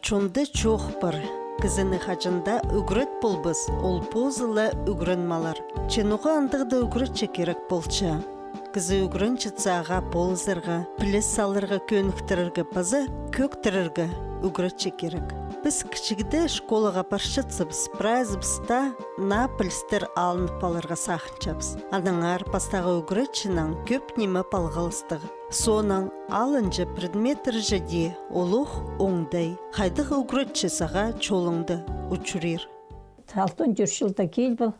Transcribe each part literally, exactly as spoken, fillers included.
Чонда чоох пар: кізіні хаҷан даа ӱгрет полбас, ол позы ла ӱгреніп алар. Че ноға андағ даа ӱгретчі кирек полча? Кізі ӱгренчетсе, ағаа полызарға, піліс аларға, кӧніктірерге паза кӧктірерге ӱгретчі кирек. Піс кічігде школаға парчатсабыс, прайзыбыс даа наа пілістер алынып аларға сағынчабыс. Аннаңар пастағы ӱгретчінең кӧп ниме палғалыстығ. Соонаң алынҷа предметтер же дее олох оңдай, хайдағ ӱгретчі сағаа чолыңда учурир. Алтон тӧрт чылда кил пол,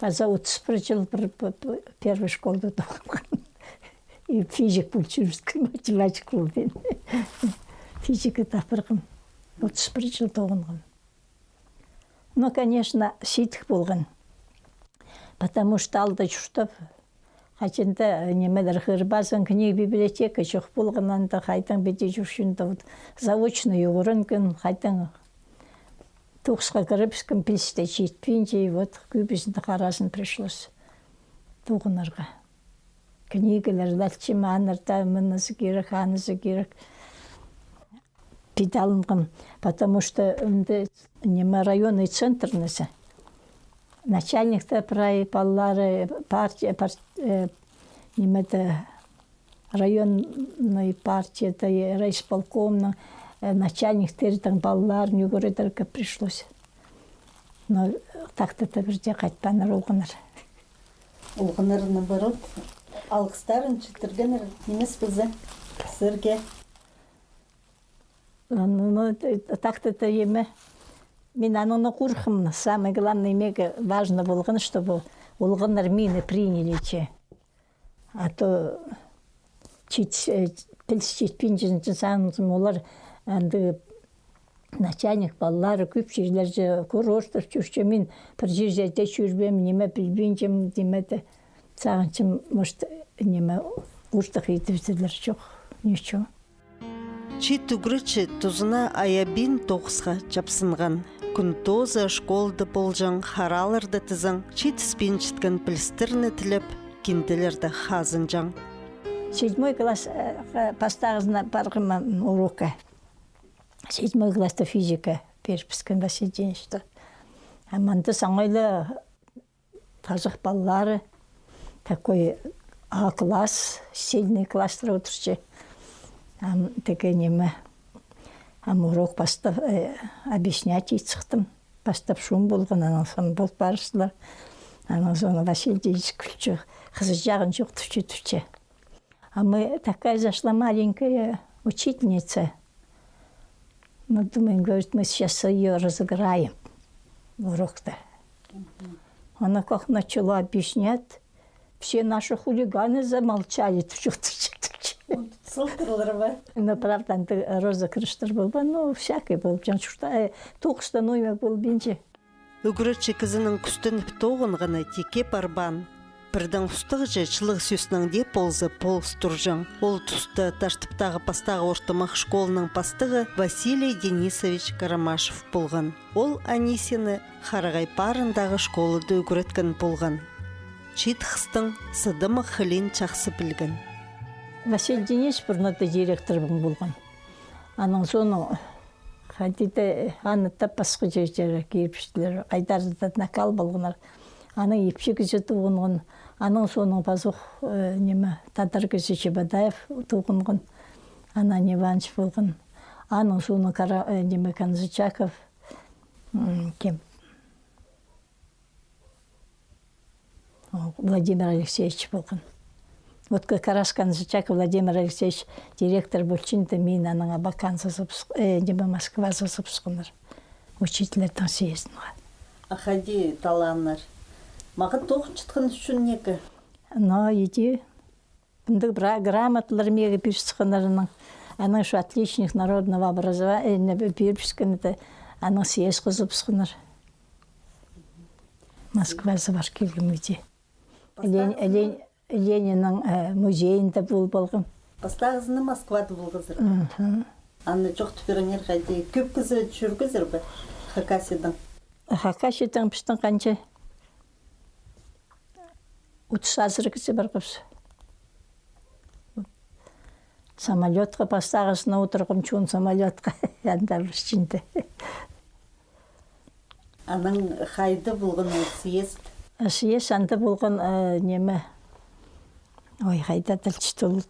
паза отыс пір чыл пір, пір, пір, первый школда тоғынған. И физик пол чӧрібіскен, математик пол пеен. Физика таппирғам. Отыс пір чыл тоғынған. Ну, конечно, сидік полған. Потому что алда чуртап, хаҷан даа, э, нимелер хығырбазың, книга, библиотека чох полған, анда хайдаң піди чӧрҷең, да вот заочно ӱгренген, хайдаң тоғысха кірібіскен, піліс тее читпинче, и вот кӧбізінде харазын пришлось тоғынарға. Книгалар даа алчам, аннаңар даа мынызы кирек, анызы кирек. Пит алынғам, потому что анда, ниме, районный центрназы. Начальниктер прай палалары партия, пар-, э, ниме-де, районный партияда, и райисполкомның, э, начальниктернің палаларын ӱгредерге пришлось. Но тахтада пірдее хатпааннар олғаннар. Олғаннар, наоборот, алғыстарын читіргеннер нимес пе зе сірерге? Ну, ну, т-, тахтада ниме. Мин аннаң на хорыххам, самое главное, мағаа важно полған, чтобы олғаннар мині приняли че. А то чит-, э, піліс читпинче, сағынчам, олар андағ начальник палалары кӧп чирлерде, курорттар чӧрче, мин пір чирде чӧрбеем, ниме пілбинчем, ниме-де, сағынчам, может, ниме, ортых идібізерлер, чох, ничего. Чиит ӱгретчі тузына айабин тоғысха чапсынған. Кӱн тооза школада полҷаң, хараларда тізең, читіспинчеткен пілістерні тілеп, кинделерде хазынҷаң. Седьмой класс, э, пастағызына парғам, м, урокка. Седьмой класста физика пирібіскен Василий Денисович. А мында саңай ла пазох палалары, такой А класс, сильный класстар одырча. Ам тігі ниме, ам урок пастап, э, объяснять ит сыхтым. Пастап шум полған, анаң соонаң пол парыстылар. Анаң соонаң Василий Денисович кӱлче, хызыҷағын чоохтапча, тіпче. А мы, такая зашла маленькая учительница. Мы думаем, говорит, мы сейчас её разыграем в урокта. Она как начала объяснять, все наши хулиганы замолчали, тіпче, тіпче, тіпче. Сылтырлар ба? Ну, правда, анда розыгрыштар полбаан, ну, всякий пол, чан чурта, э, тоғыста ноо ниме полбинча. Ӱгретчі кізінің кӱстеніп тоғынғаны тикке парбаан. Пірдең устағҷы чылығ сӧснең дее полза полыс турҷаң. Ол туста Таштыптағы пастағы ортымах школаның пастығы Василий Денисович Карамашев полған. Ол Анисияны Харағай парындағы школада ӱгреткен полған. Чиит хыстың сыдамах хылиин чахсы пілген. Василий Денисович пурнада директорбын полған. Анаң соонаң хайди даа аны тап пасха чирге кирібістілер. Хайдар-да накал полғаннар. Анаң ипчі кізі тоғынған. Анаң соонаң пазох, э, ниме, тадар кізі Чебодаев тоғынған. Анан Иванович полған. Анаң соонаң Кара-, э, ниме, Канзычаков. М, кем? Ол Владимир Алексеевич полған. Вот как раз Канзычаков Владимир Алексеевич директор полчаң, да мині анаң абаканза сыбыс-, э, ниме, Москваза сыбысханнар. Учительлернің съездіне. А хайди талааннар? Мағат тоғынчатхан ӱчӱн неке? Но иди. Мындағ бра-, грамоталар мағаа пирібісхеннер анаң. Анаң ещё отличник народного образования, э, не, пирібіскен, анаң съездке сыбысханнар. Москваза пар килгем иди. Лен-, Лен-, Лениннің, э, музейінде пол полғам. Пастағызын Москвада полғазар. Мгм. Аны чоохтап пиріңер, хайди, кӧп кізі чӧргезер бе Хакасиядаң? Хакасиядаң пістің ханҷа? Отыс азыра кізі парғабыс. Самолётха пастағызын одырғам, чоон самолётха, анда пісчинде. Анаң хайда полған ол съезд? А съезд анда полған, э, ниме, ой, хайда тілчі ол,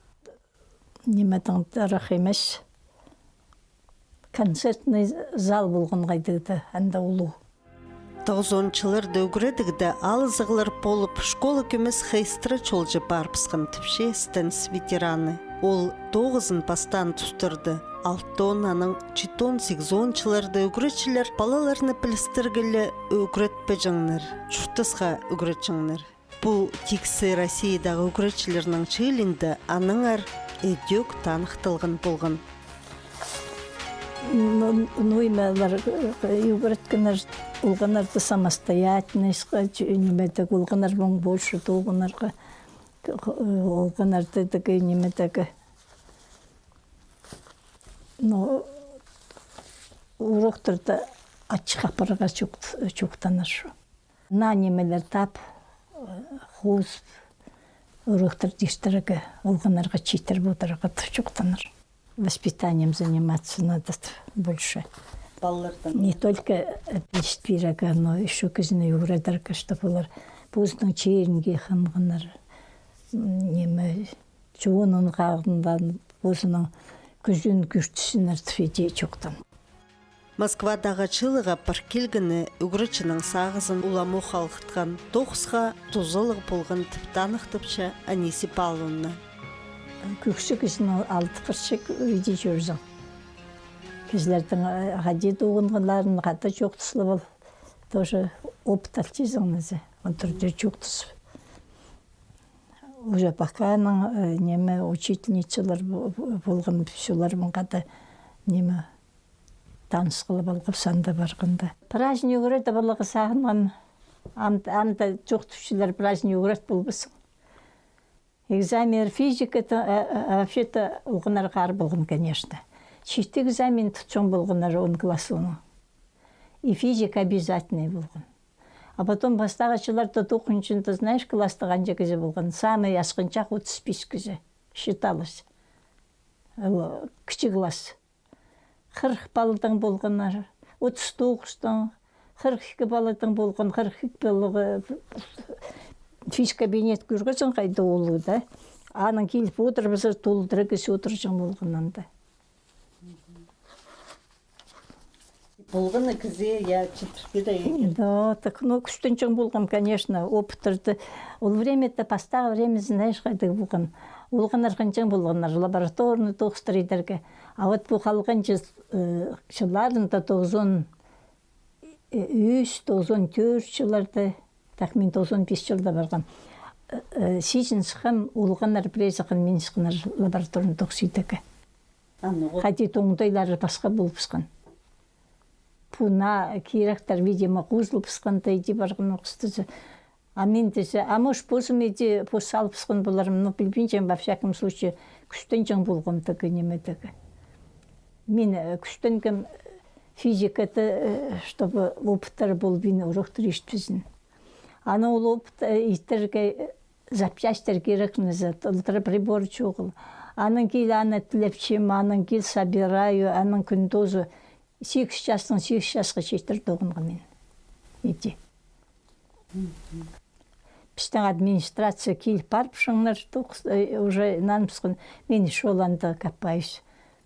нимедең тырах нимес. Концертный зал полған хайдағ-да, анда улуғ. Тоғызон чылларда ӱгредігде алызығлар полып, школа кӧмес хайстыра чолҷа парыбысхан, тіпче СТЭНС ветераны. Ол тоғызын пастаан тустарда, алтон, анаң читон, сигізон чылларда ӱгретчілер палаларны пілістіргеле ӱгретпеҷеңнер, чуртасха ӱгретчеңнер. Пу тиксі Россиядағы ӱгретчілернің чыылиинда аннаңар ідӧк таныхталған полған. Ну, ну, нимелер, э, ӱгреткеннер, олғаннарды самостоятельностьха, чу-, нимедегі, олғаннар муң больше тоғынарға, олғаннарды тігі, нимедегі. Ну, уроктарда ачых апарарға чоох-, чоохтанар чох. Наа нимелер таап, э, хозып, уроктар иртірерге, олғаннарға читіріп одырарға чоохтанар. Воспитанием заниматься надо больше. Палаларны. Не только, э, пілістірерге, но ещё кізіні ӱгредерге, чтобы олар позының чирінге хынғаннар, м, ниме, чонын хағыннар, позының кӱзін кӧртчезіннер тіп иди чоохтан. Москвадағы чыылыға пар килгені ӱгретчінің сағызын уламох алғытхан, тоғысха тузалығ полған тіп таныхтапча Анисия Павловна. Кӧксі кізіні алып парча, иди чӧрзең. Кізілернің, э, хайди тоғынғаннарын хада чоохтазып ал. Тоже опыт алчазың нооза. Ол тӱрде чоохтазып. Уже пока аның, э, ниме, учительницалар бо-, бо-, полған, пӱсӱлермен хада, ниме, таныс хылып алғабыс анда парғанда. Праздник ӱгредіп аларға сағынғам, ам-, анда чоохтапчалар, праздник ӱгрет полбассың. Экзамен физика, это, э, э, вообще-то, олғаннарға аар полған, конечно. Читі экзамен тутчаң полғаннар он классының. И физика обязательный полған. А потом пастағы чылларда тоғызынҷында, знаешь, класста ханҷа кізі полған? Самый асхынҷах отыс пис кізі считалось. Ол кічіг класс. Хырых паладаң полғаннар, отыс тоғыздаң, хырых ікі паладаң полған, хырых ікі палаға физкабинет кӧргезің, хайда улуғ, да. Анаң киліп одырыбызар, толдыра кізі одырҷаң полған анда. Полған на кізі, я, читіріп пирерге. Да, так, ну, кӱстенҷең полғам, конечно, опыттарды. Ол времяда, пастағы время, знаешь, хайдағ полған. Олғаннар хынҷаң полғаннар, лабораторный тоғыстар идерге. А вот пу халғанҷы, э, чылларында, тоғызон, э, ӱс, тоғызон тӧрт чылларда, так, мин тоғызон пис чылда парғам. Э, э, сизін сыххам, олғаннар пірее сыххан, мин сыхханнар лабораторный тоғыс идерге. Хайди оңдайлары пасха полыбысхан. Пу наа киректер, видимо, хозылыбысхан да, иди парған ох тізе. А мин тізе, а может, позым иди пос салыбысхан поларым, но пілбинчем, во всяком случае, кӱстенҷең полғам тігі нимедегі. Мин, э, кӱстенгем физикада, э, чтобы опыттар полбин, уроктар иртпезін. Аны ол опыт, э, иртерге, э, запчастьтар кирек нооза, толдыра прибор чоғыл. Анаң кил аны тілепчем, анаң кил собираю, анаң кӱн тоозы сигіс частаң сигіс часха читіре тоғынғам мин. Иди. Пістің администрация киліп парыбысчаңнар, тоғыс-, э, уже наныбысхан, мин ещё анда копаюсь.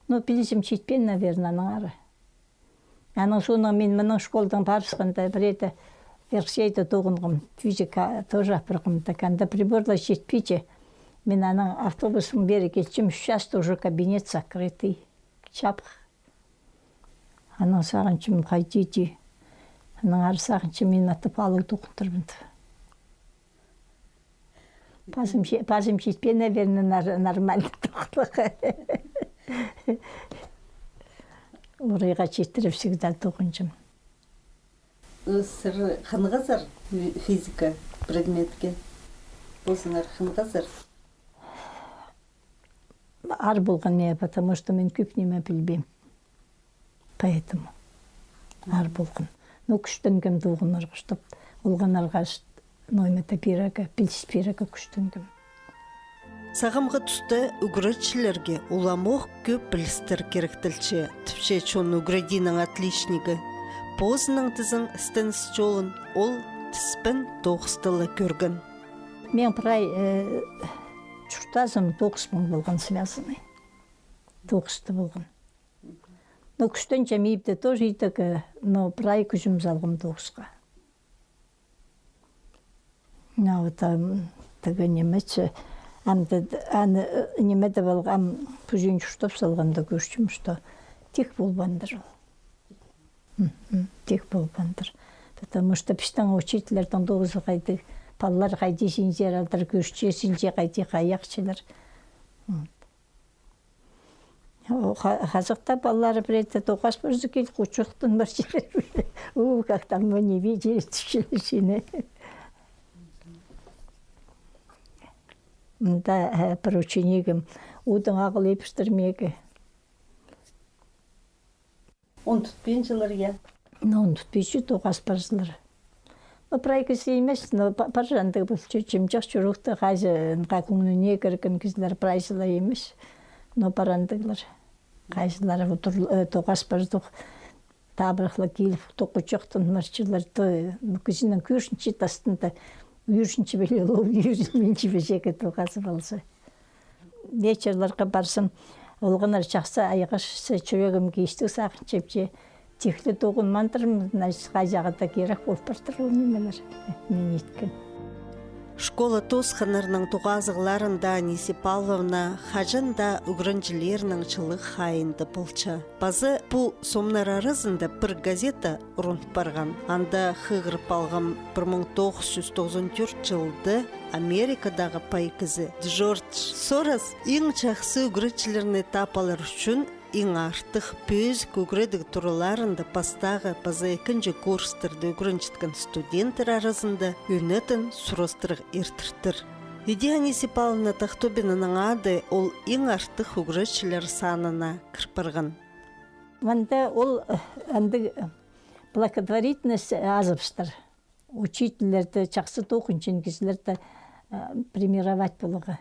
Ну, пілізім читпеен, наверное, аннаңар. Анаң соонаң мин мының школдаң парыбысханда, пірееде Верхсейде тоғынғам, физика тоже апарғам, так анда приборлар читпинче. Мин анаң автобустаң пеер килчем, ӱс часта уже кабинет закрытый, чапых. Анаң сағынчам, хайди иди. Аннаңар сағынчам, мин аттап алып тоғынтырбын. Пазым че-, пазым читпеен, наверное, нар-, нормально тоғынарға. Орайға читіре всегда тоғынчам. Сірер хынғазар фи-, физика предметке? Позыңар хынғазар? Аар полған мағаа, потому что мин кӧп ниме пілбеем. Поэтому аар полған. Но кӱстенгем тоғынарға, чтоб олғаннарға ш-, ноо ниме-де пирерге, піліс пирерге кӱстенгем. Сағамғы туста ӱгретчілерге уламох кӧп пілістер киректелче, тіпче чон ӱгредиинің отличнигі. Позының тізең істеніс чолын ол тіспен тоғыста ла кӧрген. Мин прай, э, чуртазым тоғыс паң полған связанный. Тоғыста полған. Но кӱстенчем ибде тоже идӧк, э, но прай кӱзім салғам тоғысха. Но вот, ам, тігі ниме чи, ам ды, аны, э, ниме дее полғам, пӱзін чуртап салғам даа кӧрчем, что тик полбаандыр ол. Мгм, тик полбаандыр. Потому что пістің учительлердің тоғызы хайди, палалар хайди синзер алдыр, кӧрчезінзе хайди хайахчылар. Вот. О, ха-, хазахта палалары пірееде тоғас парза кил, кучохтанмарчалар. У, как там мы не видели, тіпчелер сині. Мында, э, пір ученигім удың ағыл ибіртірмеге. Ундутпинчалар, я? Ну, ундутпинча, тоғас парзалар. Ну, прай кізі нимес, но па-, пар андағ полча, чымҷах чурухта хайзы, ха, кӧңніне кірген кізілер прайзы ла нимес. Но пар андағлар. Хайзылары удур, э, тоғас парзох, табырах ла киліп, то кучохтанмарчалар, то, э, ну, кізінің кӧрчезінче тастында, ӧрчезінче піле, ол ӧрінминче пілче, тоғазы полза. Вечерлерге парзам, олғаннар чахсы айғасча, чӱрегім кистіг сағынча, тик ле тоғынмаандырым, значит, хайзағда кирек пол партыр ол нимелер, мин иткен. Школа тоосханнарның тоғазығларында Анисия Павловна хаҷан даа ӱгренҷілернің чылығ хайиинда полча. Паза пу сомнар аразында пір газета урунып парған. Анда хығырып алғам пір муң тоғыс чӱс тоғызон тӧрт чылда Америкадағы пай кізі Джордж Сорос иң чахсы ӱгретчілерні таап алар ӱчӱн иң артых пӧзік ӱгредіг тураларында пастағы паза ікінҷі курстарда ӱгренчеткен студенттер аразында ӧнетін сурастырығ иртіртір. Иди Анисия Павловна Тахтобинаның ады ол иң артых ӱгретчілер санына кір парған. Мында ол, э, андағ, э, благотворительность азыбыстыр. Учительлерді, чахсы тоғынчатхан кізілерді, э, премировать поларға.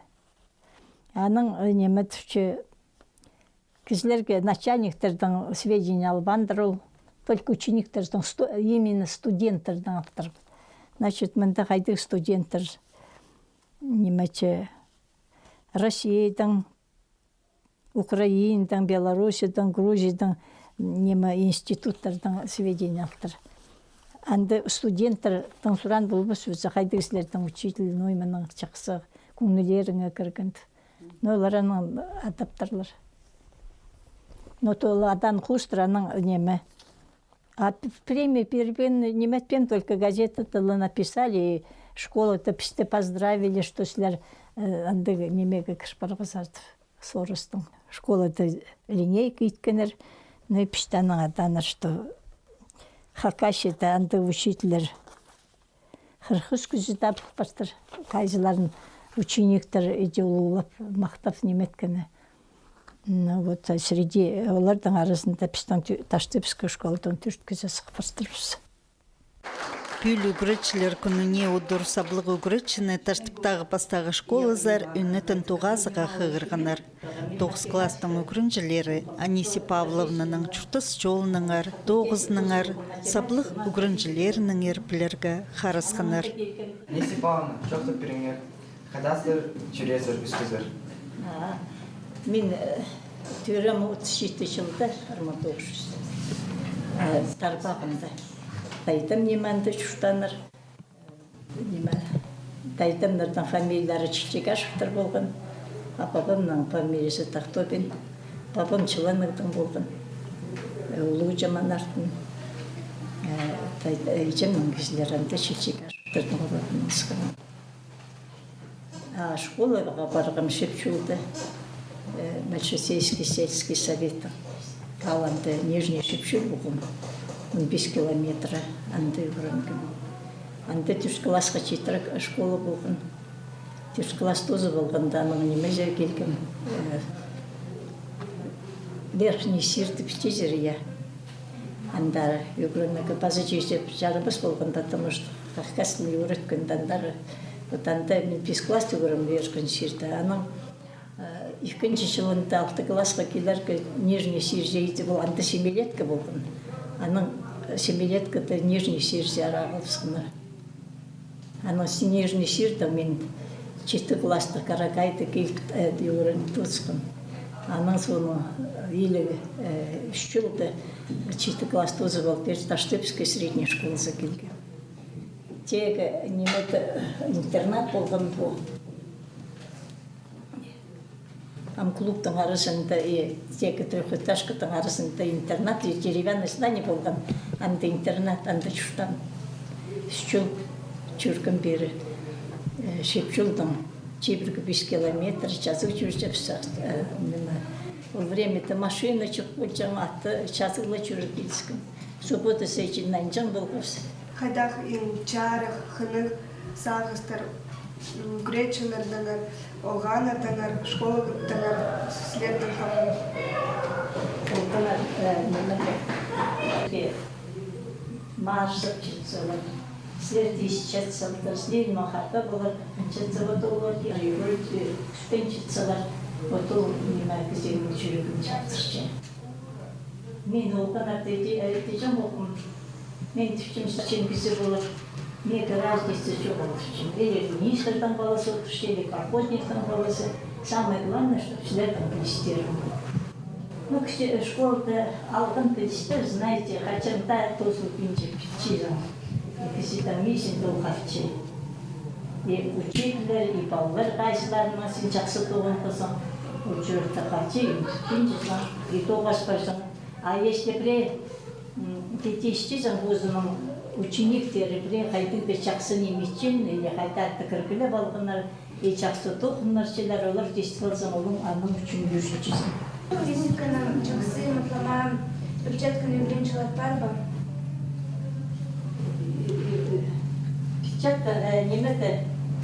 Анаң, э, ниме тіпче, кізілерге, начальниктердең сведения албаандыр ол, только учениктердең, сту-, именно студенттердең алтыр. Значит, мында хайдағ студенттер, ниме чи, Россиядаң, Украинадаң, Белоруссиядаң, Грузиядаң, ниме, институттардаң сведения алтыр. Анда студенттердең суран полбас, ӧзі хайдағ сірернің учитель, ну, ниме, мының чахсы, кӧңнілеріңе кірген. Но олар анаң адаптарлар. Но то ол адаң хоостыра анаң ниме. А п-, премия пирбеен, ниме итпеен, только газетада ла написали, и школада пісті поздравили, что сірер, э, андағ нимеге кір парғазар тіп, Соростың. Школада линейка иткеннер, ну и пісті анаң адааннар, что Хакасияда андағ учительлер хырых ӱс кізі табыл партыр. Хайзыларын учениктер иди улуғлап, махтап ниме иткені. Ну вот, а среди оларның аразында пістің тӧ-, Таштыпскай школадаң тӧрт кізі сых партырбыс. Пӱӱл ӱгретчілер кӱніне удур саблығ ӱгретчіні Таштыптағы пастағы школазар ӧнетін тоғазығға хығырғаннар. Тоғыс класстың ӱгренҷілері Анисия Павловнаның чуртас чолынаңар, тоғызынаңар, саблығ ӱгренҷілерінеңер пілерге харасханнар. Анисия Павловна, чоохтап пиріңер, хайдағ сірер чӧрезер, ӧскезер? А, мин, э, тӧреем отыс читі чылда, пір муң тоғыс чӱс, э, Тарбағында. Тайдам ниме анда чуртааннар. Ниме, тайдамнарның фамилиялары Чичигашевтер полған, а пабамның фамилиязы Тахтобин. Пабам Чыланағдаң полған. Э, улуғ чаман артын. Э, тай-, э, іҷемнің кізілері анда Чичигашевтернің родынаң ысхан. А школаға парғам Шепчулда, э, Большесейский сельский совет. Ал анда Нижний Шепчул полған, он пис километр, анда ӱгренгем. Анда тӧрт классха читіре школа полған. Тӧрт класс тоозып алғанда, анаң нимезер килгем, э, Верхний Сир тіп тизер, я. Анда ӱгренерге паза чирзер чарабас полған, потому что хакас тілін ӱгреткенде андар. Вот анда мин пис класс ӱгренгем Верхний Сирде. Анаң Ікінҷі чылында алты классха килерге Нижний Сирже иди, ол анда семилетка полған. Анаң, э, семилеткада Нижний Сирже арағылысханнар. Анаң Нижний Сирде мин читі класста Каракайда киліп, э, ӱгреніп тоосхам. Анаң соонаң, э, иліг, э, ӱс чылда читі класс тоозып алып, пеер Таштыпская средняя школазар килгем. Тееге ниме, интернат полған пу. Ам клубтың аразында, и тееге трёхэтажканың аразында интернат, и деревянный здание полған, анда интернат, анда чуртаам. Ӱс чыл чӧргем пеер, э, Шепчулдаң чибіргі пис километр чазағ чӧрчебіс, э, ниме. Ол времяда машина чох полҷаң, ат, чазағ ла чӧріп киліскем. Суббота сыйҷын нанҷаң полғабыс. Хайдағ иң чарых, хынығ сағыстар, м, ӱгретчілердеңер, олғаннарыңар, школаңар, сірернің хабарың? Олғаннар, э, ниме, марш чатсалар, сірерні исчетсалар, сірернең хада полар, чатсалар, олар, ай, ӱгрет, э, кӱстенчетсалар, вот ол ниме кізінің чӱрегін чаптырча. Мин олғаннарны тиҷең полғам. Мин тіпчем, сачин кізі полар, мағаа разница чоғыл тіпчем. Или министрдең палазы одырча, или колхозниктең палазы. Самое главное, чтоб сірернің пілістерің полар. Ну, кізі, э, школада алған пілістер, знаете, хаҷан даа тоозылбинча, пітче. Кізі там изен толғапча. И учительлер, и палалар, хайзыларынаң син чахсы тоғынғазың, ол чуртап хатча, и тоғас парзың. А если пірее, м, тиҷең позының учениктері пірее хайдағ-да чахсы ниме итчең, или хайдағ-да кіргілеп алғаннар, и чахсы тоғынчалар, олар тиҷең ползаң, олар аның ӱчӱн кӧзітчезің. Физиканы чахсы мытлама пілчеткен ӱгренҷілер пар ба? Пілчеткен, э, нимеде,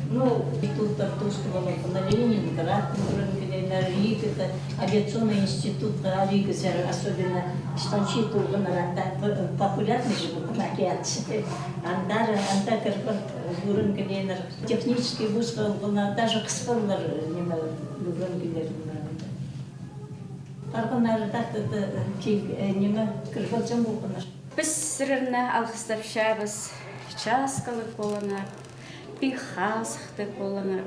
ну, институттар тоос полғаннар, Ленинградтың ӱгренгеннер, Ригада, авиационный институтха, Ригазар, особенно студент полғаннар, анда п-, популярный же полған авиация. Андар, анда кірген, ӱгренгеннер, технический вузха полған, даже хыс палалар, ниме, ӱгренгеннер. Парғаннар тахтада, э, кил-, э, ниме, кір полҷаң полғаннар. Піс сірерні алғыстапчабыс, часкалығ полыңар, пик хазыхтығ полыңар.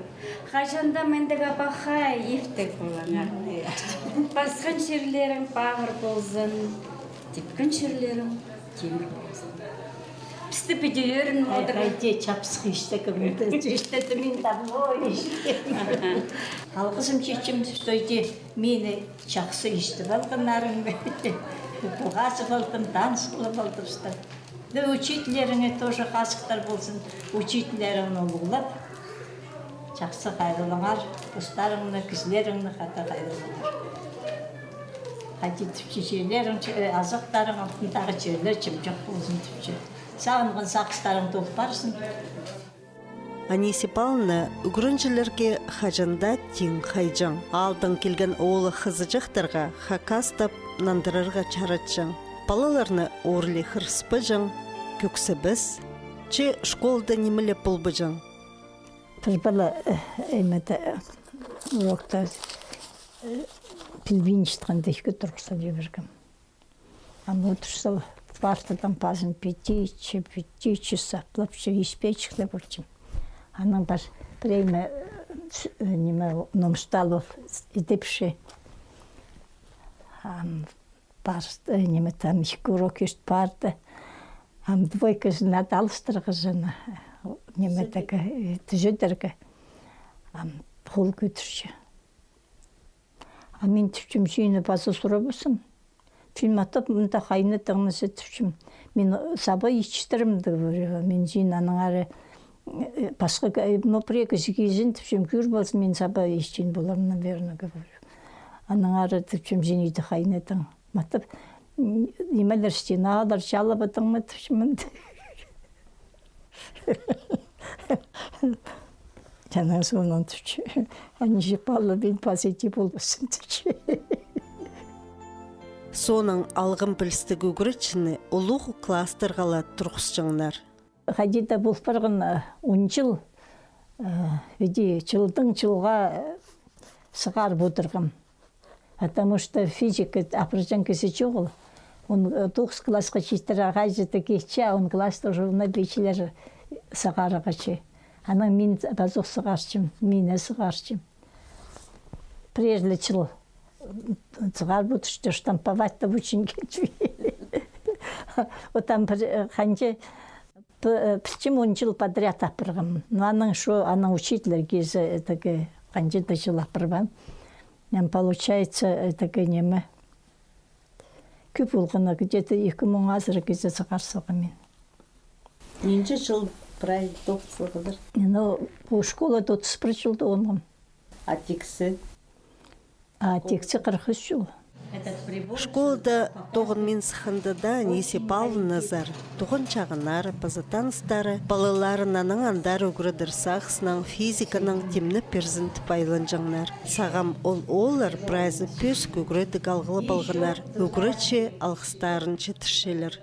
Хаҷан даа мындағ пахай иптіг полыңар. Пасхан чирлерің пағыр ползын, типкен чирлерің тимір ползын. Пісті піди ӧрін одыр. Хайди чапсых истег, мин дее истедім, мин давно истем. Аха. Алғызым читчем, что иди мині чахсы истіп алғаннарың, пу хазып алдым, таныс полып алдыбыстар. Да учительлеріңе тоже хазыхтар ползын, учительлеріңні улуғлап, чахсы хайраллаңар, постарыңны, кізілеріңні хада хайраллаңар. Хайди тіпче, чирлерің, че-, азахтарың алтындағы чирлер чымҷах ползын тіпче. Сағынған сағыстарың толып парзын. Анисия Павловна ӱгренҷілерге хаҷан даа тиң хайҷаң. Аалдаң килген оолах-хызыҷахтарға хакастап нандырарға чаратчаң. Палаларны ӧрінерге хырыспаҷаң, кӧксебес, че школада ниме ле полбаҷаң. Пір пала, э, ниме, э, урокта, э, пілбинчеткенде ікі турғыс салып пиргем. Ам одырза, партадаң пазын пиди итче, пиди итче, саплапча, испеечек ле полчам. Анаң пар пірее, э, с-, э, ниме, номсты алып идіпче. Ам пар, э, ниме, там ікі урок ирт парды. Ам двойказын ат алыстырғазына, ниме, тігі, э, тӱзедерге. Ам хол кӧдірче. А мин тіпчем, сині паза сурабаспын. Син матап мында хайнатаңназа, тіпчем. Мин саба итчетірем, говорю. Мин син аннаңар, э, пасха, э, но пірее кізі килзін, тіпчем, кӧр ползын, мин саба итчең полам, наверное, говорю. Аннаңар, тіпчем, син иди хайнатаң. Матап, м, нимелер, стеналар чалабадың ма, тіпчем, мында. Анаң соонаң тіпче, Анисия Павловна, мин паза иди полбаспын, тіпче. Соонаң алғым пілістіг ӱгретчіні улуғ класстарға ла турғысчаңнар. Хайди даа пол парған, э, он чыл, э, иди чылдаң чылға, э, сығарып одырғам. Потому что физика апарҷаң кізі чоғыл. Он, э, тоғыс классха читіре хайҷы-да килче, он класста уже уна пичілер сығарарға чи. Анаң мин пазох сығарчам, мині сығарчам. Пірер ле чыл сығарып одырча, штамповать тіп учын килче. Отам пір, э, ханҷа П-, э, пілчем, он чыл подряд апарғам. Но анаң шо, анаң учительлер кирзе, э, таки, ханҷа-да чыл апарбаам. Ам получается, э, таки, ниме, кӧп полған, где-то ікі муң азыра кізі сығар салғам мин. Нинҷе чыл прай тоғыс салғазар? Ну, пу школада отыс пір чыл тоғынғам. А тиксі? А тиксі хырых ӱс чыл. Школада тоғынмин сыхханда даа Анисия Павловназар, туған чағыннары, паза таныстары, палаларын анаң андар ӱгредер сағыснаң, физиканаң тимнеп пирзін тіп айланҷаңнар. Сағам ол ооллар прайзы пӧзік ӱгредіг алғлап алғаннар, ӱгретчі алғыстарын читірчелер.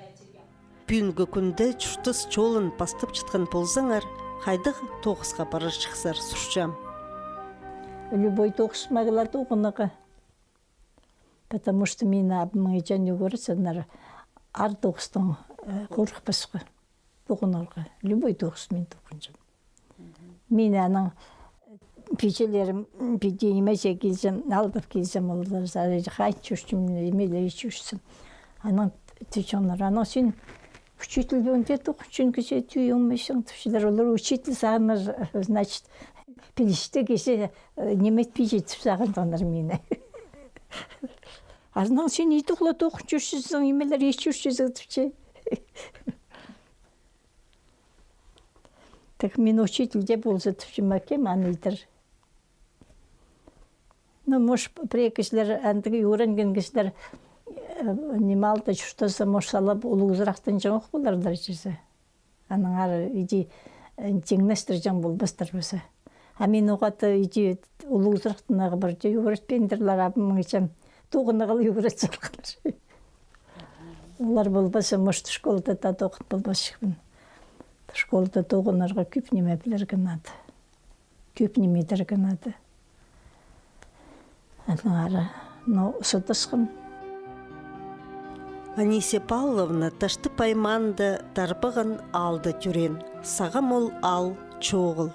Пӱӱнгі кӱнде чуртас чолын пастап чатхан ползаңар, хайдағ тоғысха парарҷыхсар, сурчам. Любой тоғыс мағаа ла тоғынарға. Потому что мині абым иҷеен ӱгретчеңнер, ар тоғыстаң, э, хорыхпасха тоғынарға. Любой тоғыс мин тоғынчам. Мин анаң пичілерім піди ниме зе килзем, алдап килзем, олар сари хайт чӧрчем, ниме ле чӧрчем. Анаң тіпчеңнер, анаң син учитель полҷаң, тоғынчаң кізее тӧӧй полмаҷаң, тіпчелер. Олар учитель сағынар, значит, пілісті кізі, э, ниме итпинче тіп сағынғаннар мині. Анаң син идӧк ла тоғынчаң чӧрчезің, нимелер ит чӧрчезің, тіпче. Так мин учитель дее полза, тіпчем, ма кем аны идер. Ну, может, пірее кізілер, андағ ӱгренген кізілер, э, ниме алды чуртаза, может, сала улуғызырахтанҷаң ох поларлар чізе. Анаң ары иди, э, тиңнестірҷең полбастар паза. А мин оғаа даа иди улуғызырахтанарға пір дее ӱгретпеендірлер, абым иҷем тоғынарға ла ӱгрет салғаннар. Олар полбаза, может, школада даа тоғын полбасчыхпын. Школада тоғынарға кӧп ниме пілерге надо. Кӧп ниме идерге надо. Анаң ары, ну, сыдасхам. Анисия Павловна Таштып аймаанда Тарбаған аалда тӧреен. Сағам ол аал чоғыл.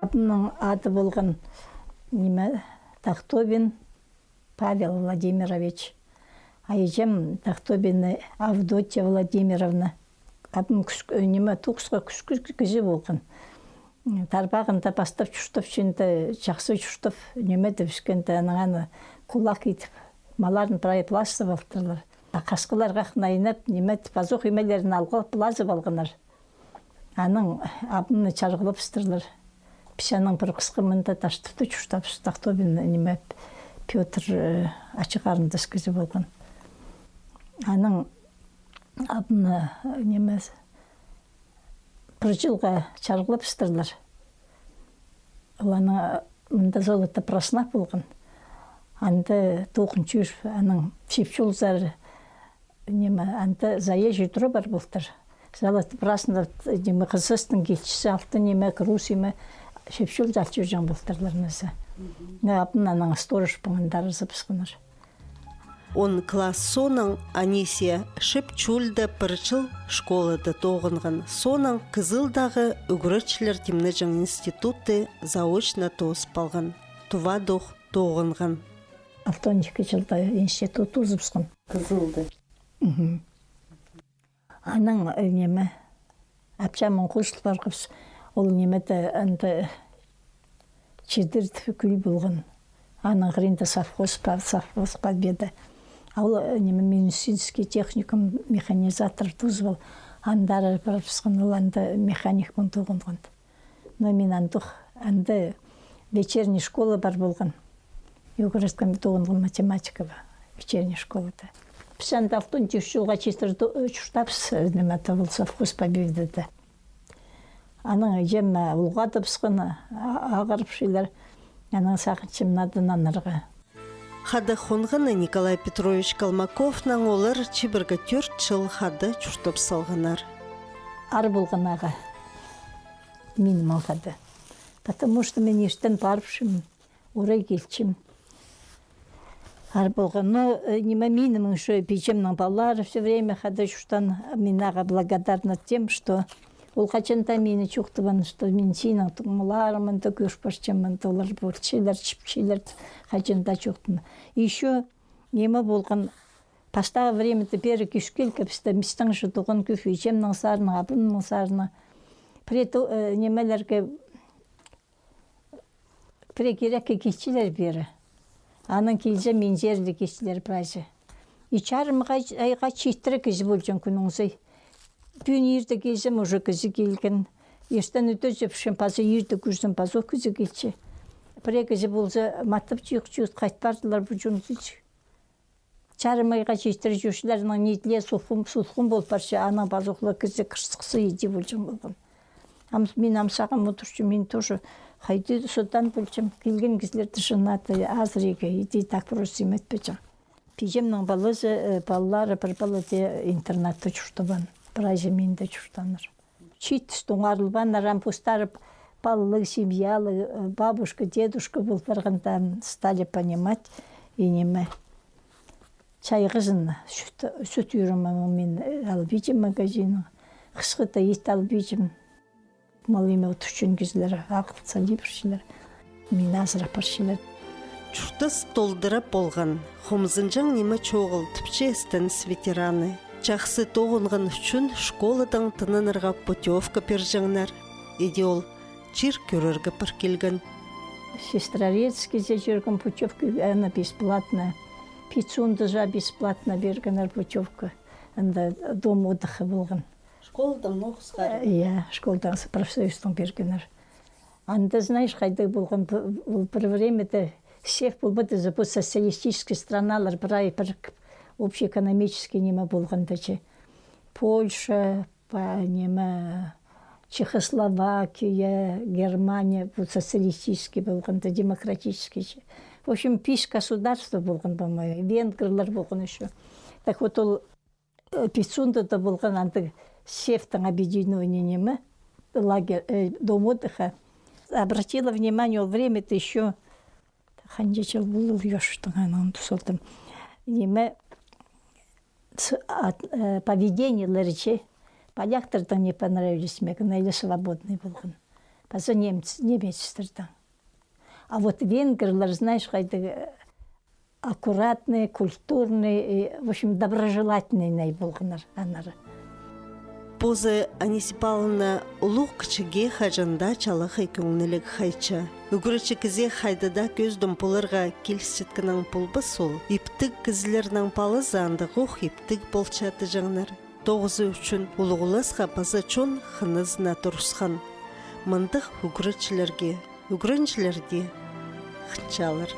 Абымның ады полған, ниме, Тахтобин Павел Владимирович. А иҷем Тахтобина Авдотья Владимировна. Абым кӱс-, ниме, тоғысха кӱскӱс кізі полған. Тарбағында пастап чуртапчаң да, чахсы чуртап, ниме тіп ӧскен де, анаң аны кулак итіп, малларын прай пылазып алтырлар. А хасхылар хакны айнап, ниме тіп, пазох имелерін алғлап, пылазып алғаннар. Анаң абымны чарғылапчалар. Піс анаң пір хысха мында Таштыпта чуртапчабыс, Тахтобин, ниме, Пётр, э, ачы-харындас кізі полған. Анаң абымны, э, ниме, пір чылға чарғылапчалар. Ол анаң, э, мында золотопраздник полған. Анда тоғын чӧріп, анаң Чип-Чулзар, ниме, анда заезжий тура пар полтыр. Золотопраздник, ниме, Хызыстың килчізі, алтын, ниме, груз, ниме, Чип-Чулзар чӧрҷең полтырлар нооза. Но абын анаң сторож паңандар ызыбысханнар. Он класс соонаң Анисия Чип-Чулда пір чыл школада тоғынған. Соонаң Кызылдағы ӱгретчілер тимнеҷең институтты заочно тоозып алған. Тувадох тоғынған. Алтон ікі чылда институт узыбысхан. Кызылда. Мгм. Анаң, э, ниме, апчам мин хозыл парғабыс, ол нимеде, анда чидір кӱл полған. Аның хыринда совхоз па-, совхоз Победа. А ол, э, ниме, медицинский техникум, механизатор тоозып ал. Андар парыбысхан, ол анда механикпен тоғынған. Но мин андох, анда вечерний школа пар полған. Ӱгреткен тоғынған математикаға вечерний школада. Піс анда алтон тӧрт чылға читіре то-, чуртапчабыс, э, ниме, та ол совхоз Победада. Анаң іҷем, э, улғадыбысхан, а-, ағырыбысчалар. Анаң сағынчам, надо нанарға. Хада хонғаны Николай Петрович Колмаковнаң олар чибіргі тӧрт чыл хада чуртап салғаннар. Ар полған ағаа минің мал хада. Потому что мин иртен парыбысчам, Орай килчем. Аар полған. Но, э, ниме, минің уже пиҷемнің палалары все время хада чуртаан, мин ағаа благодарна тем, что ол хаҷан даа мині чоохтабаан, что мин синің туңмаларың мында кӧр парчам, мында олар полчалар, чіпчелер, хаҷан даа чоохтаан. Ещё ниме полған, пастағы времяда пеер кӧс килгебіс тее, пістің же туған кӧп, иҷемнің сарыны, абамның сарыны. Пірее, э, нимелерге, пірее кирекке килчелер пеер. Анаң килзе, минзер дее килчелер прайзы. И чарым ай-, айға читіре кізі полҷаң кӱннің сай. Пӱӱн ирте килзем, уже кізі килген. Иртен ӱдезем, паза ирте кӧрзем, пазох кізі килче. Пірее кізі полза, матап чох, чох, хайт пардылар пу чонзар. Чарым айға читіре чӧрчелер, анаң нииттерге сулхун, сулхун пол парча, анаң пазох ла кізі кірсіксі иди полҷаң полған. Ам, мин ам сағам одырчам, мин тоже хайди содыраан полҷам, килген кізілерді чыынады, азырирға, иди так просто ниме итпеҷең. Пиҷемнің палазы, э, палалары, пір пала дее интернатта чуртабаан, прайзы минде чуртааннар. Чиит тустаң арылбааннар, ам постары палалығ, семьялығ, э, бабушка, дедушка пол парғанда, стали понимать, и ниме. Чайғызын, сӱт, сӱт ӱрімін мин, э, албинчам магазиннаң. Хысхыда ит албинчам. Мал име одырчаң кізілер ағыл сал парчалар. Мині азырап парчалар. Чуртас толдыра полған, хомзынҷаң ниме чоғыл, тіпче СТЭНС ветераны. Чахсы тоғынған ӱчӱн школадаң тынанарға путёвка пирҷеңнер. Иди ол чир кӧрерге пар килген. Сестрорецкизе чӧргем, путёвка, она бесплатная. Пицундазар бесплатно пиргеннер путёвка. Анда дом отдыха полған. Школдаң ноғысхар? Э, я, школдаң, профсоюзтаң пиргеннер. Анда, знаешь, хайдағ полған, пу-, ол пір времяда СЭФ полбады за, пу социалистический страналар прай пір общий экономический ниме полғанда че. Польша, па, ниме, Чехословакия, Германия, пу социалистический полғанда, демократический че. В общем, пис государство полған, по-моему, венгрлар полған ещё. Так вот, ол Э, Пицундада полған андағ СЭФ-тің объединённый ниме, лагерь, э, дом отдыха. Обратила внимание, ол времяда ещё, ханҷа чыл полар, ещё тың, аны тус алдым. Ниме, с-, ат-, э, поведениелері че, поляктардаң не понравились мағаа, или свободный полған. Паза немец-, немецтердең. А вот венгрлар, знаешь, хайдағ, э, аккуратный, культурный, и, в общем, доброжелательный ниме полғаннар аннары. Позы Анисип Павловна улуғ-кічіге хаҷан даа чалахай кӧңніліг хайча. Ӱгретчі кізее хайди даа кӧзідім поларға килісчеткенің полбас ол. Иптіг кізілернің палазы андағох иптіг полча тіҷеңнер. Тоғызы ӱчӱн улуғласха паза чон хынызына турысхан. Мындағ ӱгретчілерге ӱгренҷілер дее хынчалар.